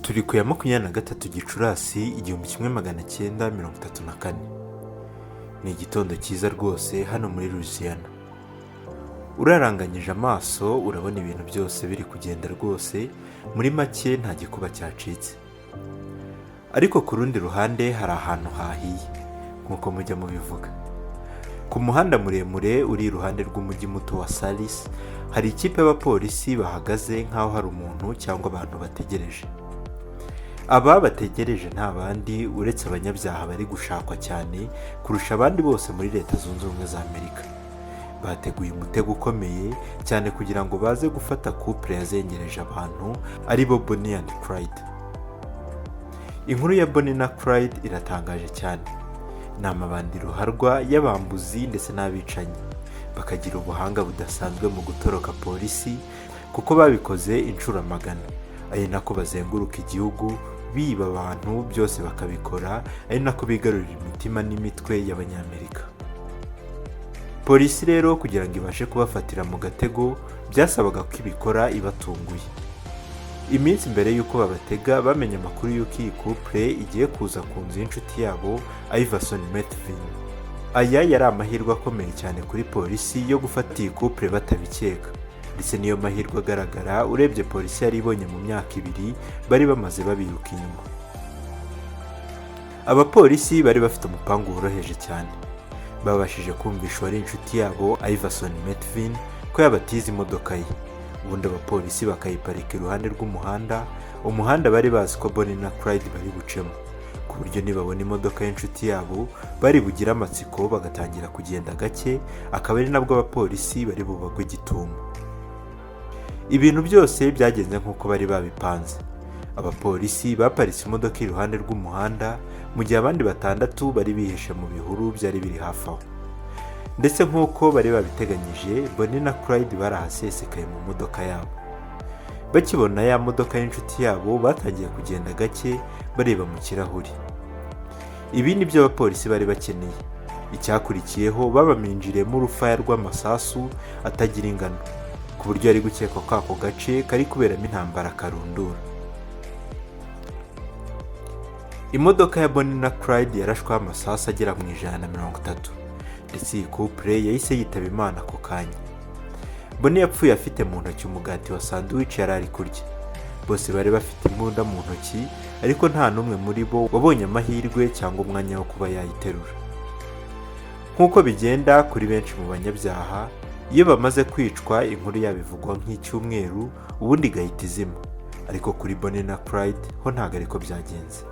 Turi ku ya 23 Gicurasi 1934. Ni igitondo cyiza rwose hano muri Louisiana. Uraranganyije amaso urabona ibintu byose biri kugenda rwose, muri make nta gikuba cyacitse. Ariko ku rundi ruhande hari ahantu hahiye, nk'uko mujya mubivuga. Ku muhanda muremure uri iruhande rw'umujyi muto wa Salis, hari ikipe y'abapolisi bahagaze nk'aho hari umuntu cyangwa abantu bategereje. Aba bategereje nta bandi uretse abanyabyaha bari gushakwa cyane kurusha abandi bose muri Leta Zunze Ubumwe za Amerika. Bateguye umutego ukomeye cyane kugira ngo baze gufata couple yazengereje abantu, ari bo Bonnie and Clyde. Inkuru ya Bonnie na Clyde iratangaje cyane. Ni amabandi ruharwa y'abambuzi ndetse n'abicanyi, bakagira ubuhanga budasanzwe mu gutoroka polisi kuko babikoze inshuro amagana, ari nako bazenguruka igihugu biba abantu, byose bakabikora ari nako bigarurira imitima n'imitwe y'Abanyamerika. Polisi rero kugira ngo ibashe kubafatira mu gatego byasabaga ko ibikora ibatunguye. Iminsi mbere y'uko babatega, bamenye amakuru y'uko iyi couple igiye kuza ku nzu y'inshuti yabo Iverson Methvin. Aya yari amahirwe akomeye cyane kuri polisi yo gufata iyi couple batabikeka, ndetse niyo mahirwe agaragara urebye polisi yari ibonye mu myaka 2 bari bamaze babiruka inyuma. Abapolisi bari bafite umupangu woroheje cyane. Babashije kumvisha uwari inshuti yabo Iverson Methvin ko yabatiza imodoka ye, ubundi abapolisi bakayiparika iruhande rw'umuhanda, umuhanda bari bazi ko Bonnie na Clyde bari bucemo, ku buryo nibabona imodoka y'inshuti yabo bari bugire amatsiko bagatangira kugenda gake, akaba ari nabwo abapolisi bari bubagwe gitumo. Ibintu byose byagenze nk'uko bari babipanze. Abapolisi baparitse imodoka iruhande rw'umuhanda, mu gihe abandi batandatu bari bihishe mu bihuru byari biri hafi aho. Ndetse nk'uko bari babiteganyije, Bonnie na Clyde barahasesekaye mu modoka yabo. Bakibona ya modoka y'inshuti yabo batangiye kugenda gake bareba mu kirahuri. Ibi ni byo abapolisi bari bakeneye. Icyakurikiyeho, babaminjiriyemo urufaya rw'amasasu atagira ingano, ku buryo yari gukekwa ko ako gace kari kuberamo intambara karundura. Imodoka ya Bonnie na Clyde yarashweho amasasu agera mu 130, ndetse iyi couple yahise yitaba Imana ako kanya. Bonnie yapfuye afite mu ntoki umugati wa sandwich yari ari kurya. Bose bari bafite imbunda mu ntoki, ariko nta n'umwe muri bo wabonye amahirwe cyangwa umwanya wo kuba yayiterura. Nk'uko bigenda kuri benshi mu banyabyaha, iyo bamaze kwicwa inkuru yabo ivugwa nk'icyumweru, ubundi igahita izima. Ariko kuri Bonnie na Clyde ho ntabwo ariko byagenze.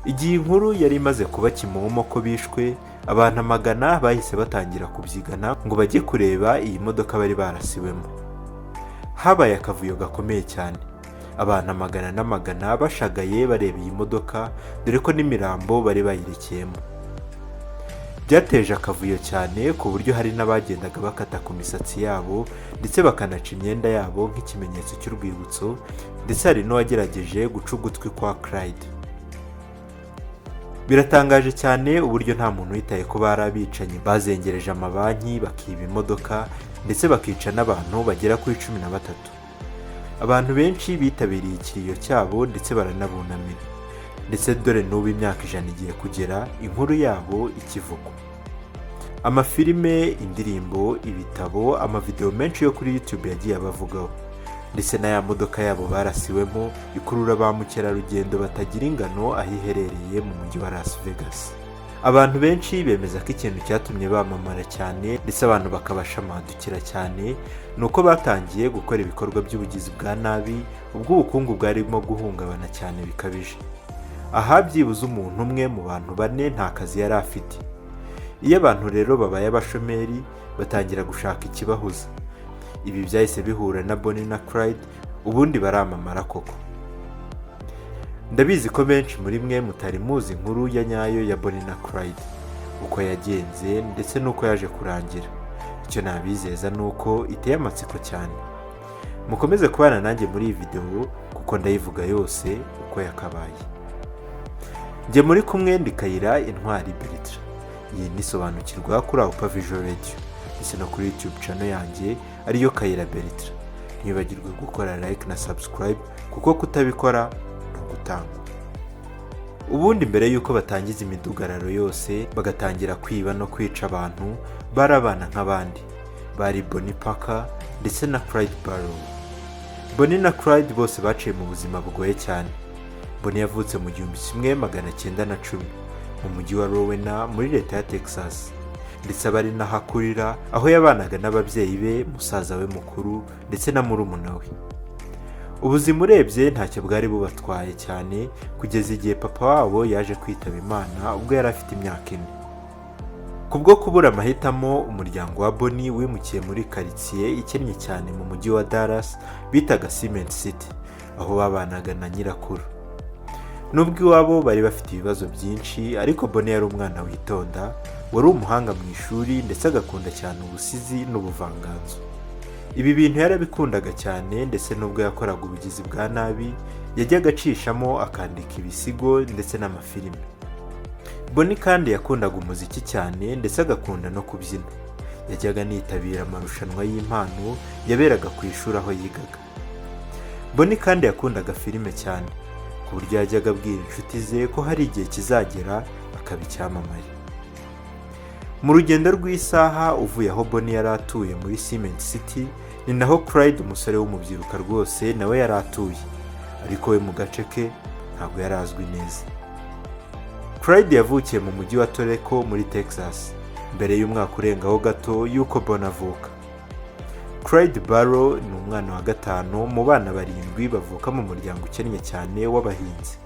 Igihe inkuru yari imaze kuba kimomo ko bishwe, abantu amagana bahise batangira kubyigana ngo bajye kureba iyi modoka bari barasiwemo. Habaye akavuyo gakomeye cyane, abantu amagana n'amagana bashagaye bareba iyi modoka, dore ko n'imirambo bari bayirekeyemo. Byateje akavuyo cyane ku buryo hari n'abagendaga bakata ku misatsi yabo ndetse bakanaca imyenda yabo nk'ikimenyetso cy'urwibutso, ndetse hari n'uwagerageje guca ugutwi kwa Clyde. Biratangaje cyane uburyo nta muntu witaye ko bari abicanyi bazengereje amabanki, bakiba imodoka, ndetse bakica n'abantu bagera kuri 13. Abantu benshi bitabiriye ikiriyo cyabo ndetse baranabunamira, ndetse dore n'ubu imyaka 100 igiye kugera inkuru yabo ikivugwa. Amafilime, indirimbo, ibitabo, amavidewo menshi yo kuri YouTube yagiye abavugaho, ndetse na ya modoka yabo barasiwemo ikurura ba mukerarugendo batagira ingano aho iherereye mu mujyi wa Las Vegas. Abantu benshi bemeza ko ikintu cyatumye bamamara cyane ndetse abantu bakabashamadukira cyane ni uko batangiye gukora ibikorwa by'ubugizi bwa nabi ubwo ubukungu bwarimo guhungabana cyane bikabije. Aha byibuze umuntu umwe mu bantu bane nta kazi yari afite. Iyo abantu rero babaye abashomeri batangira gushaka ikibahuza. Ibi byahise bihura na Bonnie na Clyde, ubundi baramamara koko. Ndabizi ko benshi muri mwe mutari muzi inkuru ya nyayo ya Bonnie na Clyde, uko yagenze ndetse n'uko yaje kurangira. Icyo nabizeza ni uko iteye amatsiko cyane. Mukomeze kubana nanjye muri iyi videwo kuko ndayivuga yose uko yakabaye. Njye muri kumwe ndi Kayira Intwari Bertrand. Iyi ni Sobanukirwa kuri Awupa Visual Radio ndetse no kuri YouTube channel yanjye ariyo Kayira Bertrand. Ntiwibagirwe gukora like na subscribe. Kuko kutabikora ni ugutangwa. Ubundi mbere y'uko batangiza imidugararo yose, bagatangira kwiba no kwica abantu, bari abana nk'abandi. Bari Bonnie Parker ndetse na Clyde Barrow. Bonnie na Clyde bose baciye mu buzima bugoye cyane. Bonnie yavutse mu 1910 mu mujyi wa Rowena muri leta ya Texas, ndetse aba ari naho akurira, aho yabanaga n'ababyeyi be, musaza we mukuru ndetse na murumuna we. Ubuzima urebye ntacyo bwari bubatwaye cyane, kugeza igihe papa wabo yaje kwitaba Imana ubwo yari afite imyaka 4. Kubwo kubura amahitamo, umuryango wa Bonnie wimukiye muri karitsiye ikennye cyane mu mujyi wa Dallas bitaga Cement City, aho babanaga na nyirakuru. Nubwo iwabo bari bafite ibibazo byinshi, ariko Bonnie yari umwana witonda, wari umuhanga mu ishuri, ndetse agakunda cyane ubusizi n'ubuvanganzo. Ibi bintu yarabikundaga cyane, ndetse n'ubwo yakoraga ubugizi bwa nabi, yajyaga acishamo akandika ibisigo ndetse n'amafilime. Bonnie kandi yakundaga umuziki cyane, ndetse agakunda no kubyina. Yajyaga anitabira amarushanwa y'impano yaberaga ku ishuri aho yigaga. Bonnie kandi yakundaga filime cyane, ku buryo yajyaga abwira inshuti ze ko hari igihe kizagera akaba icyamamare. Mu rugendo rw'isaha uvuye aho Bonnie yari atuye muri Cement City, ni naho Clyde, umusore w'umubyiruka rwose, nawe yari atuye, ariko we mu gace ke ntabwo yari azwi neza. Clyde yavukiye mu mujyi wa Toreko muri Texas, mbere y'umwaka urengaho gato y'uko Bonnie avuka. Clyde Barrow ni umwana wa gatanu mu bana barindwi bavuka mu muryango ukennye cyane w'abahinzi.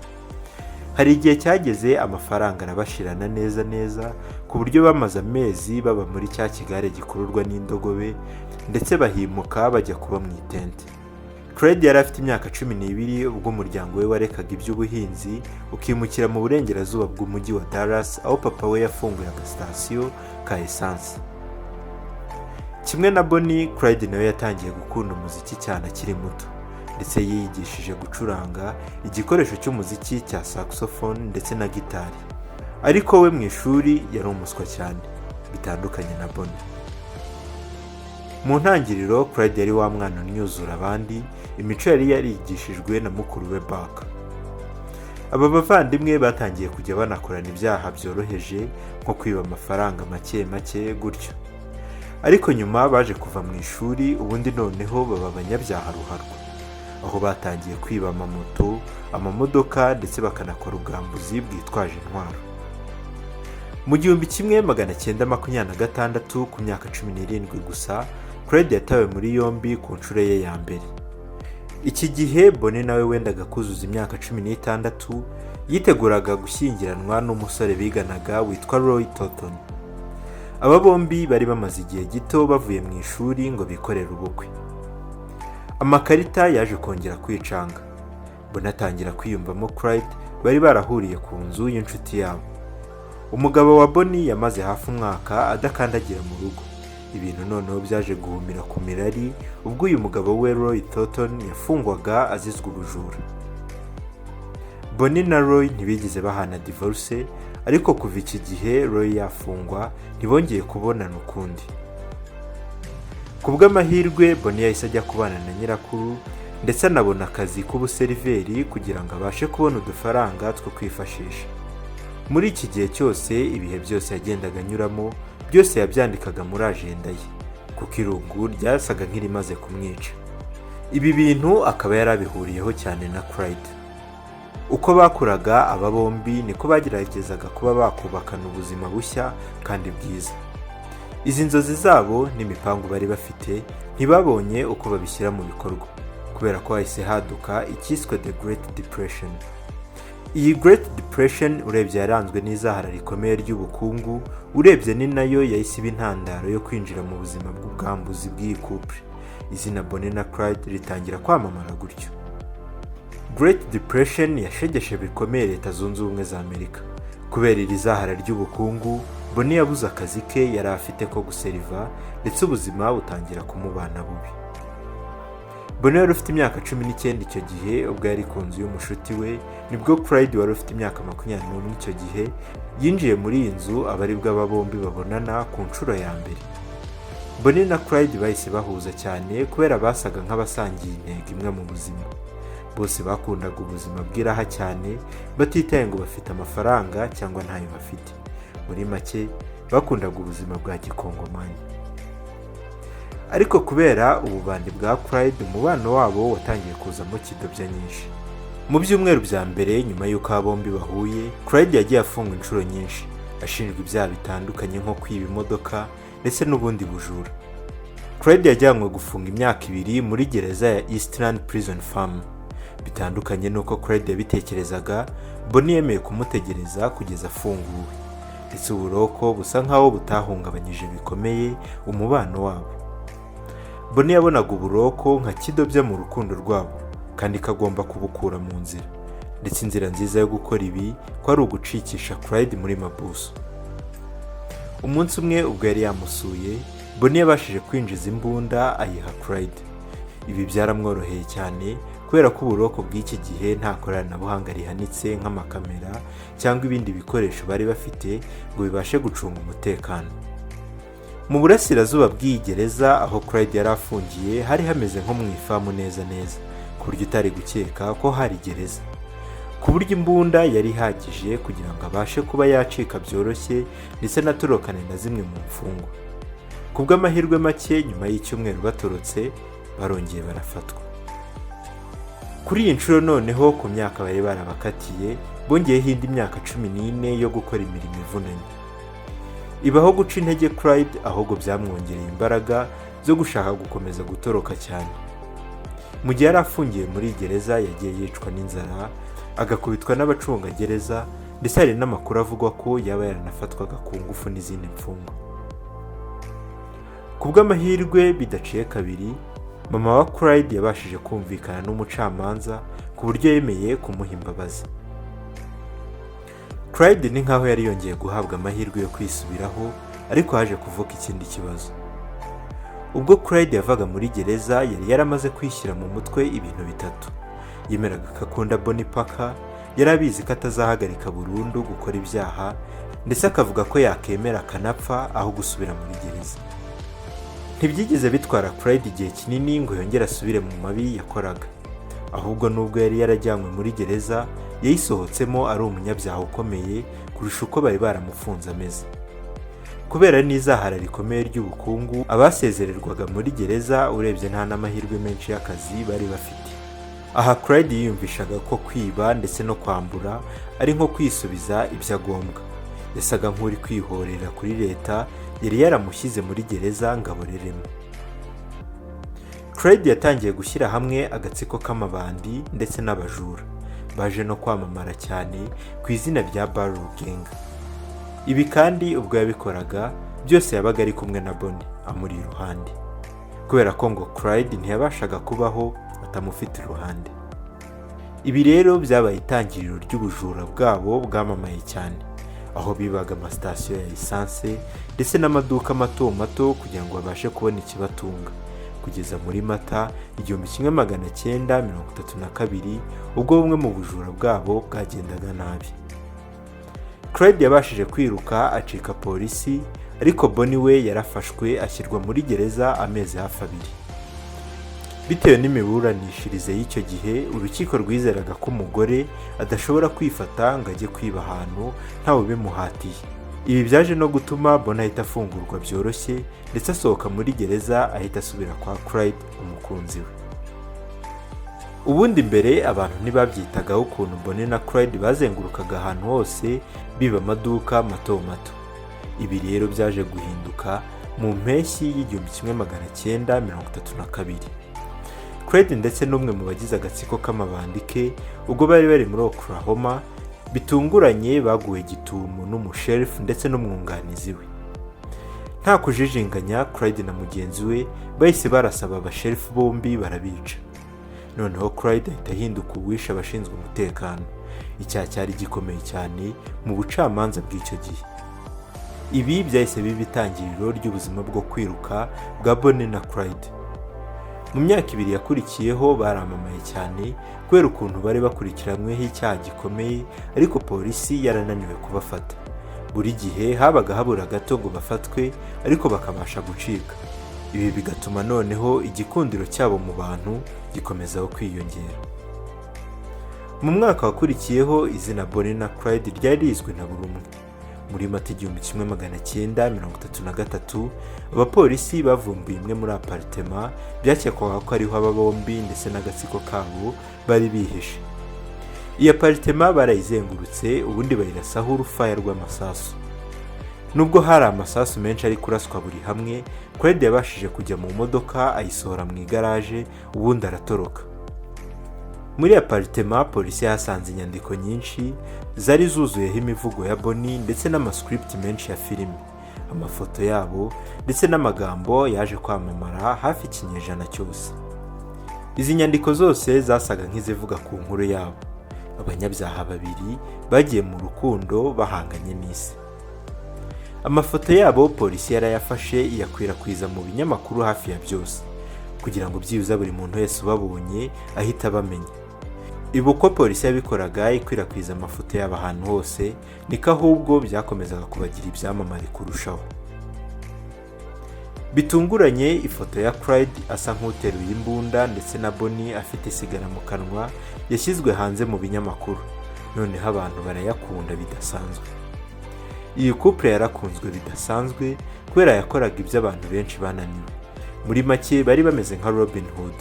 Hari igihe cyageze amafaranga arabashirana neza neza, ku buryo bamaze amezi baba muri cya kigare gikururwa n'indogobe, ndetse bahimuka bajya kuba mu itente. Clyde yari afite imyaka 12 ubwo umuryango we warekaga iby'ubuhinzi ukimukira mu burengerazuba bw'umujyi wa Dallas, aho papa we yafunguye agasitasiyo ka esanse. Kimwe na Bonnie, Clyde nawe yatangiye gukunda umuziki cyane akiri muto, ndetse yiyigishije gucuranga igikoresho cy'umuziki cya saxophone ndetse na gitari. Ariko we mu ishuri yari umuswa cyane, bitandukanye na Bonnie. Mu ntangiriro, Clyde yari wa mwana unyuzura abandi, imico yari yarigishijwe na mukuru we Buck. Aba bavandimwe batangiye kujya banakorana ibyaha byoroheje, nko kwiba amafaranga make make gutyo. Ariko nyuma baje kuva mu ishuri, ubundi noneho baba abanyabyaha ruharwa, aho batangiye kwiba amamoto, amamodoka, ndetse bakanakora ubwambuzi bwitwaje intwaro. Mu 1926, ku myaka 17 gusa, Clyde yatawe muri yombi ku nshuro ye ya mbere. Iki gihe Bonnie nawe wendaga kuzuza imyaka 16, yiteguraga gushyingiranwa n'umusore biganaga witwa Roy Thornton. Aba bombi bari bamaze igihe gito bavuye mu ishuri ngo bikorere ubukwe. Amakarita yaje kongera kwicanga, Bonnie atangira kwiyumvamo Clyde bari barahuriye ku nzu y'inshuti yabo. Umugabo wa Bonnie yamaze hafi umwaka adakandagira mu rugo. Ibintu noneho byaje guhumira ku mirari ubwo uyu mugabo we Roy Thornton yafungwaga azizwa ubujura. Bonnie na Roy ntibigeze bahana divorce, ariko kuva iki gihe Roy yafungwa ntibongeye kubonana ukundi. Ku bw'amahirwe, Bonnie yahise ajya kubana na nyirakuru, ndetse anabona akazi k'ubuseriveri kugira ngo abashe kubona udufaranga two kwifashisha. Muri iki gihe cyose, ibihe byose yagendaga anyuramo byose yabyandikaga muri ajenda ye, kuko irungu ryasaga nk'irimaze kumwica. Ibi bintu akaba yari abihuriyeho cyane na Clyde. Uko bakuraga aba bombi, niko bageragezaga kuba bakubakana ubuzima bushya kandi bwiza. Izi nzozi zabo n'imipangu bari bafite ntibabonye uko babishyira mu bikorwa, kubera ko hahise haduka icyiswe The Great Depression. Iyi Great Depression urebye yaranzwe n'izahara rikomeye ry'ubukungu. Urebye ni nayo yahise iba intandaro yo kwinjira mu buzima bw'ubwambuzi bw'iyi couple. Izina Bonnie na Clyde ritangira kwamamara gutyo. Great Depression yashegeshe bikomeye Leta Zunze Ubumwe za Amerika. Kubera iri zahara ry'ubukungu, Bonnie yabuze akazi ke yari afite ko guseriva, ndetse ubuzima butangira kumubana bubi. Bonnie wari ufite imyaka 19 icyo gihe, ubwo yari ku nzu y'umushuti we, nibwo Clyde wari ufite imyaka 21 icyo gihe yinjiye muri iyi nzu, aba aribwo aba bombi babonana ku nshuro ya mbere. Bonnie na Clyde bahise bahuza cyane kubera basaga nk'abasangiye intego imwe mu buzima. Bose bakundaga ubuzima bw'iraha cyane, batitaye ngo bafite amafaranga cyangwa ntayo bafite. Muri make bakundaga ubuzima bwa gikongomani. Ariko kubera ububandi bwa Clyde, umubano wabo watangiye kuzamo kidobya nyinshi. Mu byumweru bya mbere nyuma y'uko aba bombi bahuye, Clyde yagiye afungwa inshuro nyinshi ashinjwa ibyaha bitandukanye nko kwiba imodoka ndetse n'ubundi bujura. Clyde yajyanywe gufunga imyaka 2 muri gereza ya Eastland Prison Farm. Bitandukanye n'uko Clyde yabitekerezaga, Bonnie yemeye kumutegereza kugeza afunguwe, ndetse uburoko busa nk'aho butahungabanyije bikomeye umubano wabo. Bonnie yabonaga uburoko nka kidobya mu rukundo rwabo kandi ko agomba kubukura mu nzira, ndetse inzira nziza yo gukora ibi ko ari ugucikisha Clyde muri mabuso. Umunsi umwe ubwo yari yamusuye, Bonnie yabashije kwinjiza imbunda ayiha Clyde. Ibi byaramworoheye cyane kubera ko uburoko bw'iki gihe nta koranabuhanga rihanitse nk'amakamera cyangwa ibindi bikoresho bari bafite ngo bibashe gucunga umutekano. Mu burasirazuba bw'iyi gereza aho Clyde yari afungiye hari hameze nko mu ifamu neza neza, ku buryo utari gukeka ko hari gereza, ku buryo imbunda yari ihagije kugira ngo abashe kuba yacika byoroshye ndetse anatorokane na zimwe mu mfungwa. Ku bw'amahirwe make, nyuma y'icyumweru batorotse, barongeye barafatwa. Kuri iyi nshuro noneho, ku myaka bari barabakatiye bongeyeho indi myaka 14 yo gukora imirimo ivunanye. Ibaho guca intege Clyde, ahubwo byamwongereye imbaraga zo gushaka gukomeza gutoroka cyane. Mu gihe yari afungiye muri gereza yagiye yicwa n'inzara, agakubitwa n'abacungagereza, ndetse hari n'amakuru avugwa ko yaba yaranafatwaga ku ngufu n'izindi mfungwa. Ku bw'amahirwe bidaciye kabiri, mama wa Clyde yabashije kumvikana n'umucamanza ku buryo yemeye kumuha imbabazi. Clyde ni nkaho yari yongeye guhabwa amahirwe yo kwisubiraho, ariko haje kuvuka ikindi kibazo. Ubwo Clyde yavaga muri gereza yari yaramaze kwishyira mu mutwe ibintu bitatu: yemeraga ko akunda Bonnie Parker, yari abizi ko atazahagarika burundu gukora ibyaha, ndetse akavuga ko yakemera akanapfa aho gusubira muri gereza. Ntibyigeze bitwara Clyde igihe kinini ngo yongere asubire mu mabi yakoraga. Ahubwo nubwo yari yarajyanywe muri gereza, yayisohotsemo ari umunyabyaha ukomeye kurusha uko bari baramufunze ameze. Kubera n'izahara rikomeye ry'ubukungu, abasezererwaga muri gereza urebye nta n'amahirwe menshi y'akazi bari bafite. Aha Clyde yiyumvishaga ko kwiba ndetse no kwambura ari nko kwisubiza ibyo agombwa. Yasaga nk'uri kwihorera kuri leta yari yaramushyize muri gereza ngo aboreremo. Clyde yatangiye gushyira hamwe agatsiko k'amabandi ndetse n'abajura baje no kwamamara cyane ku izina rya Barrow Gang. Ibi kandi ubwo yabikoraga byose yabaga ari kumwe na Bonnie amuri iruhande, kubera ko ngo Clyde ntiyabashaga kubaho atamufite iruhande. Ibi rero byabaye itangiriro ry'ubujura bwabo bwamamaye cyane, aho bibaga amasitasiyo ya esanse ndetse n'amaduka mato mato kugira ngo babashe kubona ikibatunga, kugeza muri Mata 1932, ubwo bumwe mu bujura bwabo bwagendaga nabi. Clyde yabashije kwiruka acika polisi, ariko Bonnie we yarafashwe ashyirwa muri gereza amezi hafi 2. Bitewe n'imiburanishirize y'icyo gihe, urukiko rwizeraga ko umugore adashobora kwifata ngo ajye kwiba ahantu ntawe ubimuhatiye. Ibi byaje no gutuma Bonnie ahita afungurwa byoroshye, ndetse asohoka muri gereza ahita asubira kwa Clyde umukunzi we. Ubundi mbere abantu ntibabyitagaho ukuntu Bonnie na Clyde bazengurukaga ahantu hose biba amaduka mato mato. Ibi rero byaje guhinduka mu mpeshyi y'1932. Clyde ndetse n'umwe mu bagize agatsiko k'amabandi ke, ubwo bari bari muri Oklahoma, bitunguranye baguwe gitumo n'umusherifu ndetse n'umwunganizi we. Nta kujijinganya, Clyde na mugenzi we bahise barasaba abasherifu bombi barabica. Noneho Clyde ahita ahinduka uwishe abashinzwe umutekano, icyaha cyari gikomeye cyane mu bucamanza bw'icyo gihe. Ibi byahise biba itangiriro ry'ubuzima bwo kwiruka bwa Bonnie na Clyde. Mu myaka 2 yakurikiyeho baramamaye cyane kubera ukuntu bari bakurikiranyweho icyaha gikomeye, ariko polisi yarananiwe kubafata. Buri gihe habaga habura gato ngo bafatwe, ariko bakabasha gucika. Ibi bigatuma noneho igikundiro cyabo mu bantu gikomezaho kwiyongera. Mu mwaka wakurikiyeho, izina Bonnie na Clyde ryari rizwi na buri umwe. Muri Mata 1933, abapolisi bavumbuye imwe muri apartment byakekwaga ko ariho aba bombi ndetse n'agatsiko kabo bari bihishe. Iyi apartment barayizengurutse, ubundi bayirasaho urufaya rw'amasasu. Nubwo hari amasasu menshi ari kuraswa buri hamwe, Clyde yabashije kujya mu modoka, ayisohora mu igaraje, ubundi aratoroka. Muri apartment polisi yahasanze inyandiko nyinshi zari zuzuyeho imivugo ya Bonnie ndetse n'amascript menshi ya filime, amafoto yabo ndetse n'amagambo yaje kwamamara hafi ikinyejana cyose. Izi nyandiko zose zasaga nk'izivuga ku nkuru yabo, abanyabyaha babiri bagiye mu rukundo bahanganye n'isi. Amafoto yabo polisi yarayafashe, iyakwirakwiza mu binyamakuru hafi ya byose, kugira ngo byibuze buri muntu wese ubabonye ahite abamenya. Ibi uko polisi yabikoraga ikwirakwiza amafoto yabo ahantu hose, niko ahubwo byakomezaga kubagira ibyamamare kurushaho. Bitunguranye, ifoto ya Clyde asa nk'uteruye imbunda ndetse na Bonnie afite isigara mu kanwa yashyizwe hanze mu binyamakuru, noneho abantu barayakunda bidasanzwe. Iyi couple yarakunzwe bidasanzwe kubera yakoraga ibyo abantu benshi bananiwe. Muri make bari bameze nka Robin Hood,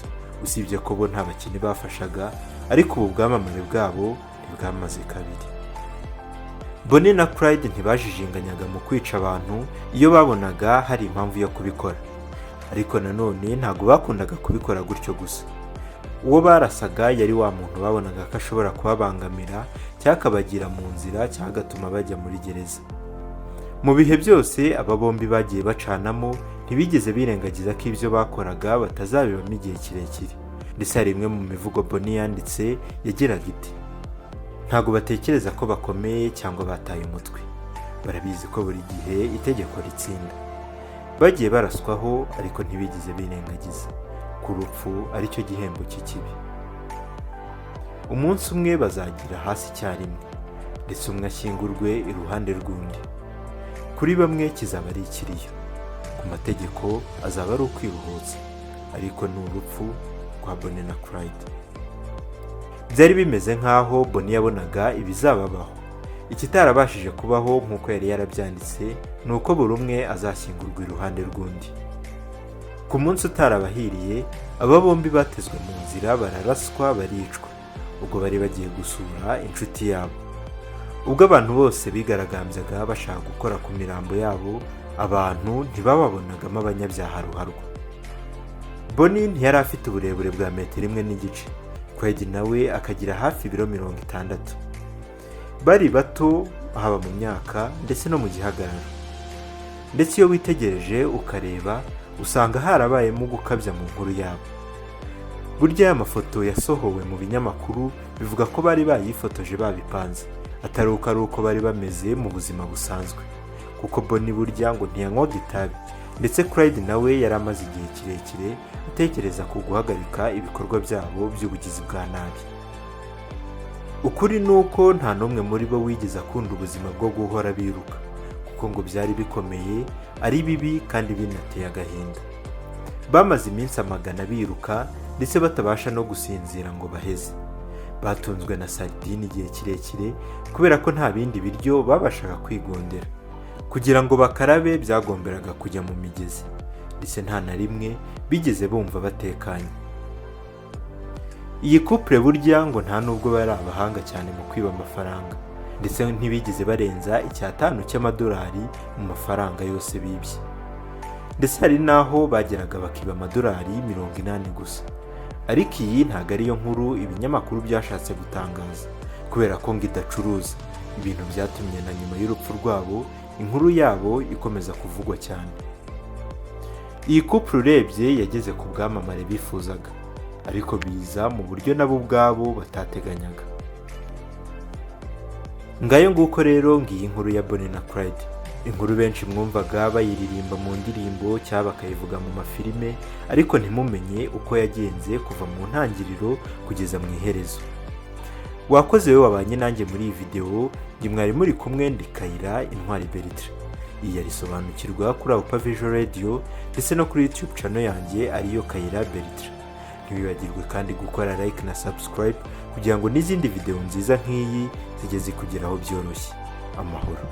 usibye ko bo nta bakene bafashaga, ariko ubu bwamamare bwabo ntibwamaze kabiri. Bonnie na Clyde ntibajijinganyaga mu kwica abantu iyo babonaga hari impamvu yo kubikora, ariko nanone ntabwo bakundaga kubikora gutyo gusa. Uwo barasaga yari wa muntu babonaga ko ashobora kubabangamira cyangwa akabagira mu nzira cyangwa agatuma bajya muri gereza. Mu bihe byose aba bombi bagiye bacanamo, ntibigeze birengagiza ko ibyo bakoraga batazabibamo igihe kirekire. Ndetse hari imwe mu mivugo Bonnie yanditse yagiraga iti: "Ntabwo batekereza ko bakomeye cyangwa bataye umutwe, barabizi ko buri gihe itegeko ritsinda. Bagiye baraswaho, ariko ntibigeze birengagiza ko urupfu aricyo gihembo cy'ikibi. Umunsi umwe bazagira hasi icyarimwe, ndetse umwe ashyingurwe iruhande rw'undi. Kuri bamwe kizaba ari ikiriyo, ku mategeko azaba ari ukwiruhutsa, ariko ni urupfu rwa Bonnie na Clyde." Byari bimeze nk'aho Bonnie yabonaga ibizababaho. Ikitarabashije kubaho nk'uko yari yarabyanditse ni uko buri umwe azashyingurwa iruhande rw'undi. Ku munsi utarabahiriye, aba bombi batezwe mu nzira, bararaswa, baricwa ubwo bari bagiye gusura inshuti yabo. Ubwo abantu bose bigaragambyaga bashaka gukora ku mirambo yabo, abantu ntibababonagamo abanyabyaha ruharwa. Bonnie ntiyari afite uburebure bwa metero 1.5, Clyde nawe akagira hafi ibiro 60. Bari bato haba mu myaka ndetse no mu gihagararo, ndetse iyo witegereje ukareba usanga harabayemo gukabya mu nkuru yabo. Burya aya mafoto yasohowe mu binyamakuru bivuga ko bari bayifotoje babipanze, atari uko ari uko bari bameze mu buzima busanzwe, kuko Bonnie burya ngo ntiyanywaga itabi, ndetse Clyde nawe yari amaze igihe kirekire atekereza ku guhagarika ibikorwa byabo by'ubugizi bwa nabi. Ukuri ni uko nta n'umwe muri bo wigeze akunda ubuzima bwo guhora biruka, kuko ngo byari bikomeye, ari bibi kandi binateye agahinda. Bamaze iminsi amagana biruka, ndetse batabasha no gusinzira ngo baheze. Batunzwe na sardine igihe kirekire kubera ko nta bindi biryo babashaga kwigondera. Kugira ngo bakarabe byagomberaga kujya mu migezi, ndetse nta na rimwe bigeze bumva batekanye. Iyi couple burya ngo nta nubwo bari abahanga cyane mu kwiba amafaranga, ndetse ntibigeze barenza icyatanu cy'amadolari mu mafaranga yose bibye, ndetse hari n'aho bageraga bakiba amadolari 80 gusa. Ariko iyi ntabwo ariyo nkuru ibinyamakuru byashatse gutangaza, kubera ko ngo idacuruza, ibintu byatumye na nyuma y'urupfu rwabo inkuru yabo ikomeza kuvugwa cyane. Iyi couple urebye yageze ku bwamamare bifuzaga, ariko biza mu buryo nabo ubwabo batateganyaga. Ngayo nguko rero, ngiyi inkuru ya Bonnie na Clyde, inkuru benshi mwumvaga bayiririmba mu ndirimbo cyangwa bakayivuga mu mafilime, ariko ntimumenye uko yagenze kuva mu ntangiriro kugeza mu iherezo. Wakoze wowe wabanye nanjye muri iyi videwo. Njye mwari muri kumwe ndi Kayira Intwari Bertrand. Iyi yarisobanukirwa kuri Awupa Visual Radio ndetse no kuri YouTube channel yanjye ariyo Kayira Bertrand. Ntiwibagirwe kandi gukora like na subscribe. kugira ngo n'izindi videwo nziza nk'iyi zijye zikugeraho byoroshye. Amahoro.